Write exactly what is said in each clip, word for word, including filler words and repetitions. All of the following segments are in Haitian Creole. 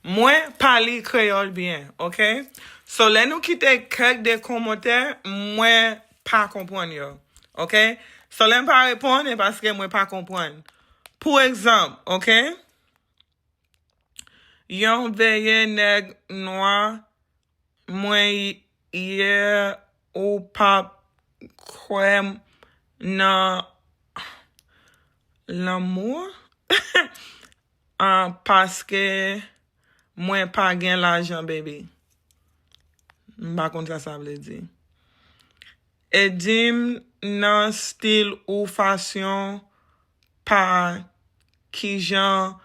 Mwen pa li kreyòl byen, ok? So, lè nou kite kèk de kòmantè, mwen pa konprann yo, ok? So, lè m pa reponn, e paske mwen pa konprann. Pou egzanp, ok? Yon veye nèg nwa mwen yè, ou p ap kwè m nan lanmou. Ah, paske mwen pa gen lajan, baby. M pa konn sa sa vle di. E di m nan stil ou, fasyon pa, kijan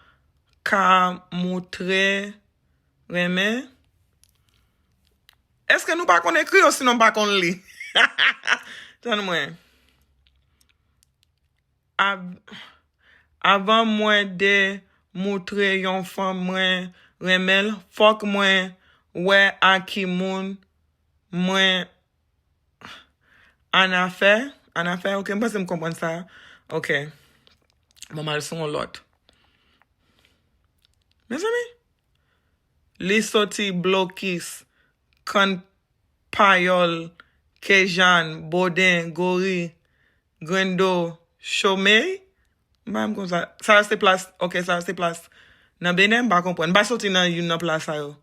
ka moutre renmen. Èske nou pa konn ekri, osinon pa konn li? Tann mwen. Av- avan mwen de moutre yon fanm mwen renmen l, fòk mwen wè a ki moun mwen annafè. Annafè, ok, m panse m konprann sa. Ok. Bon, m al sou yon lòt. Mezanmi, li soti Blokis, Kann Payòl, Kejann, Boden, Gori, Grendo, Chomey. M pa menm konn sa. Sa se plas, ok, sa se plas nan Benè, m pa konprann. M pa soti nan youn nan plas sa yo.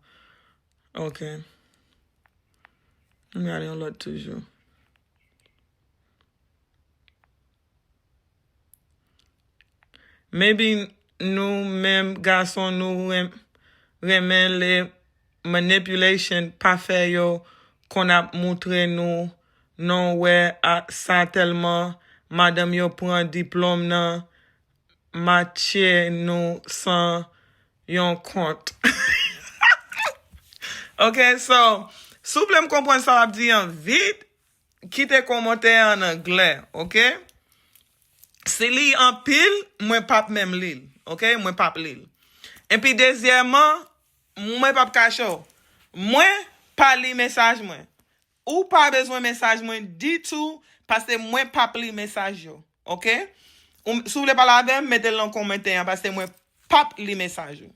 Ok. M gade yon lòt toujou. Maybe nou menm gason nou ren- renmen le manipulation, pa fè yo konn ap moutre nou non wè a sa tèlman madanm yo pran diplòm nan matche nou san yon kont. Ok, so, souple m konprann sa w ap di an vit, kite kòmantè an anglè, ok? Si li anpil, mwen p ap menm li l, ok? Mwen p ap li l. Epi dezyèmman, mwen p ap kache w. Mwen pa li mesaj mwen. Ou pa bezwen mesaj mwen ditou, paske mwen p ap li mesaj yo, ok? Ou, si w vle pale avè m, mete l nan kòmantè an, paske mwen p ap li mesaj ou.